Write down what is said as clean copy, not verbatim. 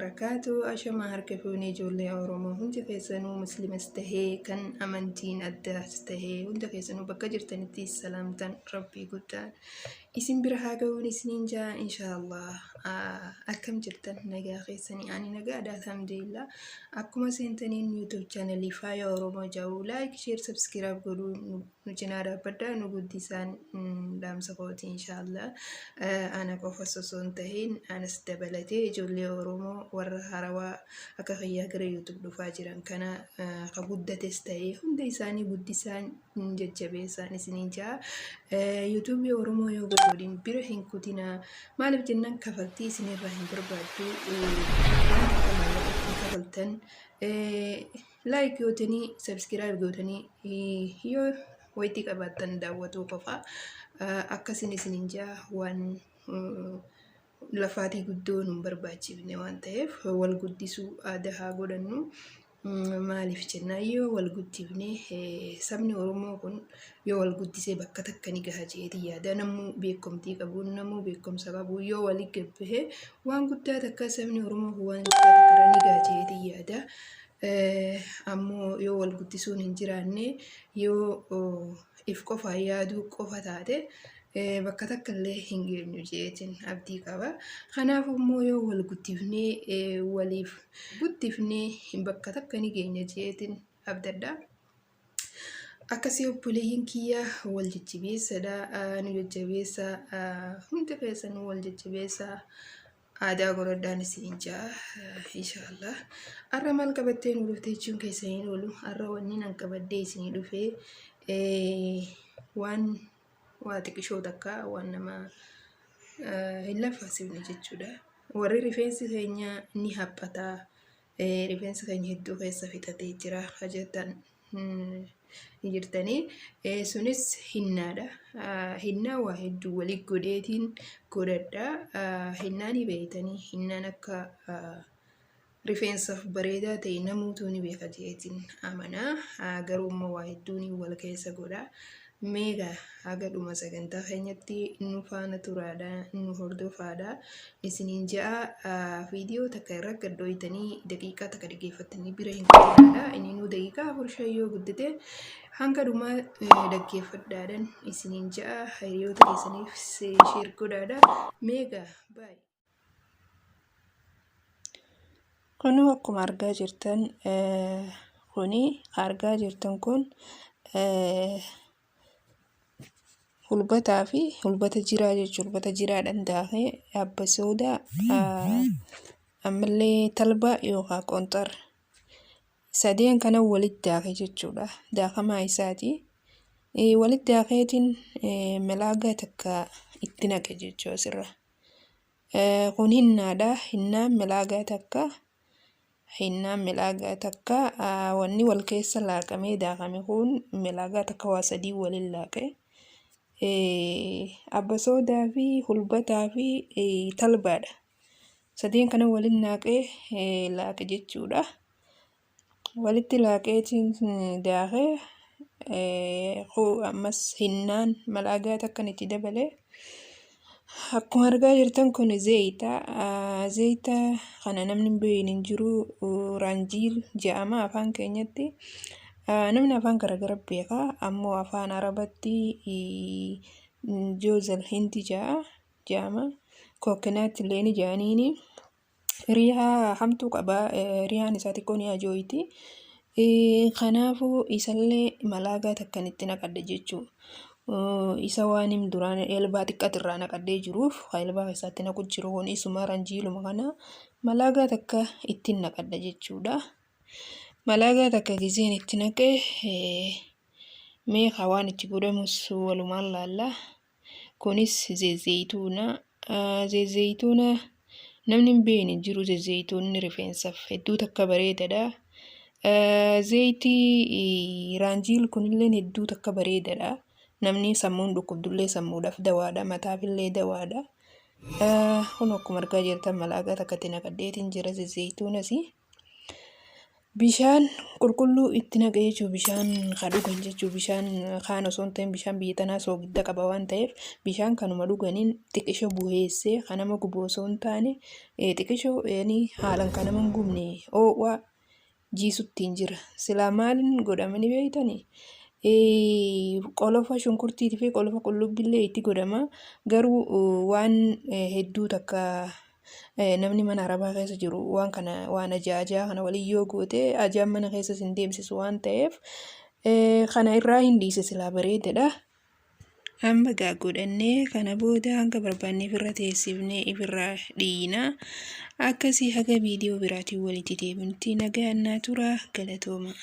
Wabarakaatu. Ashamaa harka fuunee ijoollee Oromoo hundi keessanuu musliimas tahee kan amantiin addaas tahee hunda keessanuu bakka jirtanitti salaamtan rabbii guddaan isin bira haa ga'uun isiniin jaa inshaallah. Akkam jirtan nagaa keessanii ani nagaadha alhamdulillah. Akkuma seentaniin YouTube chaanalii Faaya Oromoo ja'u like share subscribe godhuu nu cinaa dhaabbadhaa nu guddisaan dhaamsa kooti inshaallah. Ana qofa osoo hin tahin anas dabalatee ijoollee Oromoo warra harawaa akka kiyyaa gara YouTube dhufaa jiran kana ka guddates ta'ee hunda isaanii guddisaan jajjabeessaan isiniin ja'a. YouTube Oromoo yoo godhin bira hin kutinaa. Maaliif jennaan kafaltii isinirraa hin barbaaddu. Waan takka maallaqa ittiin kafaltan like gootanii subscribe gootanii yoo wayitii qabaattan daawwatuu qofa. Akkasin isiniin ja'a waan lafaatii guddoo nun barbaachifne waan ta'eef wal guddisuu aadaa haa godhannu. Maaliif jennaan yoo wal guddifne sabni Oromoo kun yoo wal guddisee bakka takka ni gaha jeetii yaada. Namuu beekumtii qabu, namuu beekumsa qabu yoo walii gabbahe waan guddaa takka sabni Oromoo kun waan guddaa takka irra ni gaha jeetii yaada. Ammoo yoo wal guddisuun hin jiraanne yoo if qofaa yaaduu qofa taate bakka takka illee hin geenyu jeetiin abdii qaba. Kanaaf immoo yoo wal guddifnee waliif guddifnee bakka takka ni geenya jeetiin abdadha. Akkasii obboleeyyiin kiyya wal jajjabeessadha. Nu jajjabeessa. Hundi keessanuu wal jajjabeessa. Aadaa godhadhaan isiniin ja'a. Inshaallah. Har'a maal qabattee nu dhufte jechuun keessan hin oolu. Har'a wanni nan qabadhee isinii dhufee waan waa xiqishoo takka waan nama hin lafaasifne jechuudha. Warri rifeensi keenya ni haphata. Rifeensi keenya hedduu keessa fixatee jira jettan ni jirtanii. Sunis hinnaadha. Hinnaa waa hedduu wali godheetiin godhadha. Hinnaa ni beektanii. Hinnaan akka rifeensaaf bareedaa ta'e namuutuu ni beeka jeetiin amana. Garuu immoo waa hedduun wal keessa godha. Meegaa haga dhuma sagantaa keenyatti nu faana turaadha, nu hordofaadha. Isiniin ja'a viidiyoo takka irra gad dhooytanii daqiiqaa takka dhaggeeffattanii bira hin kutinaadha. Inni nuu daqiiqaa 4 5 yoo guddate hanga dhumaa dhaggeeffadhaadhan isiniin ja'a hiriyoota keessaniif sheer godhaadha. Meegaa baay. Kunoo akkuma argaa jirtan kuni argaa jirtan kun hulbataa fi hulbata jiraa jechuudha. Hulbata jiraadhaan daakee abba soodaa ammallee talbaa yookaan qonxar sadeen kana walitti daakee jechuudha. Daakamaa isaati. Walitti daakeetiin melaagaa takka itti naqe jechuudha asirra. Kun hinnaadha. Hinnaan milaagaa takka. Hinnaan milaagaa takka. Wanni wal keessa laaqamee daakame kun milaagaa takka waa sadii waliin laaqe. Abbasoodaa fi hulbataa fi talbaadha. Sadeen kana waliin naaqee laaqe jechuudha. Walitti laaqeetiin daakee ammas hinnaan malaagaa takkan itti dabale. Akkuma argaa jirtan kun zayita. Zayita kana namni hin beekne hin jiru. Raanjiil jedhama afaan keenyatti. Namni afaan garaagara beeka. Ammoo afaan Arabatti joozal hindi jedhama. Kookinaatti illee ni jedhaniini. Riyaa hamtuu qaba. Riyaan isaa xiqqoo ni ajooyti. Kanaafuu isallee malaagaa takkan itti naqadhe jechuudha. Isa waan hin duraan elbaa xiqqaati irraa naqadhee jiruuf kan elbaa keessaatti naqu jiru kun isuma ranjiiluma kana malaagaa takka ittiin naqadha jechuudha. Malaagaa takka gizeen itti naqe mee ka waan itti godhamus walumaan laalla. Kunis zezeyituuna. Zezeyituuna namni hin beekne hin jiru. Zezeyituunni rifeensaaf hedduu takka bareedadha. Zeyitii raanjiil kunillee hedduu takka bareedadha. Namni sammuun dhukkubdullee sammuudhaaf dawaadha. Mataafillee dawaadha. Kun akkuma argaa jirtan malaagaa takka itti naqadheetiin jira zezeyituunas. Bishaan qulqulluu itti naqe jechuun bishaan ka dhugan jechuun bishaan kaan osoo hin ta'in bishaan biyya tanaa soogidda qaba waan ta'eef bishaan kanuma dhuganiin xiqisho buheessee ka nama gubu osoo hin taane xiqisho haalan ka nama hin gubne oo'aa jiisuttiin jira. Silaa maalin godhama ni beektanii? Qolofa shunkurtiitii fi qolofa qullubbillee itti godhama. Garuu waan hedduu takka namni mana arabaa keessa jiru waan kana waan ajaa ajaa kana waliin yoo goote ajaan mana keessa sin deemsisu waan ta'eef kana irraa hin dhiise silaa bareedadha. Amma gaa godhannee kana booda hanga barbaanne ifirra teessifnee ifirraa dhiina. Akkasii haga viidiyoo biraatiin walitti deebinutti nagaan naa turaa galatooma.